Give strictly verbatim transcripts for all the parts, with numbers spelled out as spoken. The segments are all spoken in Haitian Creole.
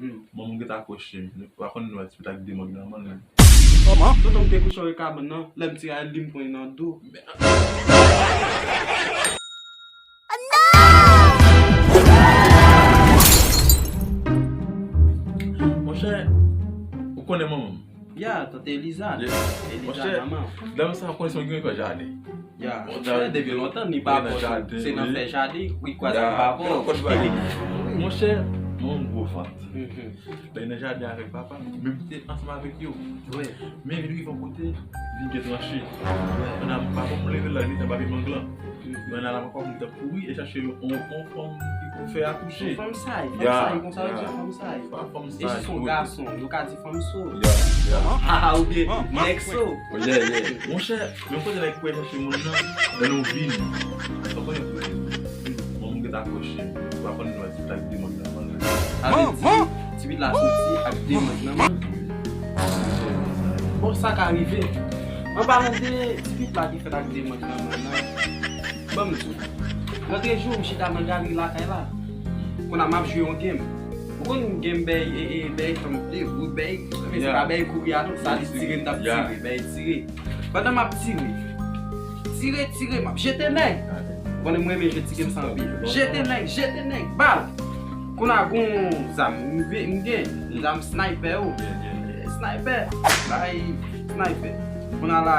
Manman m gentan akwoche m. Ou pa konn nou wè ti pitit ak de mank nan men l. Kòman? Tonton m te kouche anlè kabann nan, lè m tire a, li m pran nan do. Monchè, ou konnen manman m? Ya, tante Eliza. Yeah. Eliza, monchè, manman. Dam sa, ou konnen se yon grenn fè jaden. Ya. Bon, monchè, depi lontan, li pa fò, se nan fè jaden, li kwaze ak pa fò. Monchè, manman m gwo vant. Mhm. Lè nan jaden avèk papa m, menm te ansanm avèk yo. Wi. Men vin rive yon kote, vin gen tranche. Wi. Kounye a, papa m leve la, li te pa vin manglan. Mwen la, papa m te kouri e chache yon, yon, yon fanm ki pou fè akouche. Fanm say, fanm say, konsa yo di fanm say. Pa fanm say. E si se yon gason, yo ka di fanm so. Ya, ya. Ah, oubyen nèg so. Oh, yeah, yeah. Monchè, menm kote nèg pou al chache moun nan, nan yon vil. Ou konnen pou al. Bon, moun gentan akwoche m. Ou pa konn nou wè ti pitit ak de mank nan men l. Sa vle di, ti pitit la soti ak de mank nan men l. Bon, sa ka rive. An palan de ti pitit la ki fèt ak de mank nan men l, ban m di w. Lòt jou, m chita nan galri lakay la. Kounye a m ap jwe yon game. Ou konn game bèy, e, e, bèy tann de wout, bèy, men se pa bèy kouri a non, sa li tire, m t ap tire, bèy tire. Pandan m ap tire, tire, tire, m ap jete nèg. Ou konnen m renmen jwe ti game sa anpil. Jete nèg, jete nèg, bal. Kounye a gon zam, m ve-, m gen zam sniper yo. Sniper, bay sniper. Kounye a la,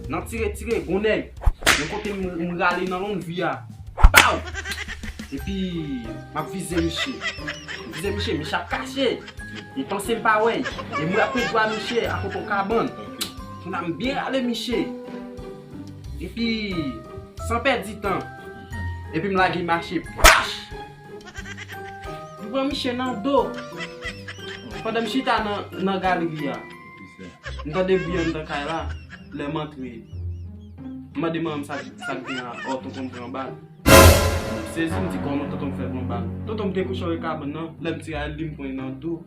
nan tire, tire, gon nèg. Yon kote m, m rale nan long vi a. Baw! Epi, m ap vize misye. M vize misye, misye ap kache. Li panse m pa wè l. E m rape dwa misye akote yon kabann. Kounye a m byen rale misye. Epi, san pèdi tan. Epi m lage mache. Pach! M pran misye nan do. Pandan m chita nan, nan galri a. M tande bri anndan kay la, lè m antre. M mande manman m sa, sa k gen la, ò, tonton m pran bal. M sezi, m di, kòman tonton m fè pran bal? Tonton m te kouche anlè kabann nan, lè m tire a, li m pran nan do.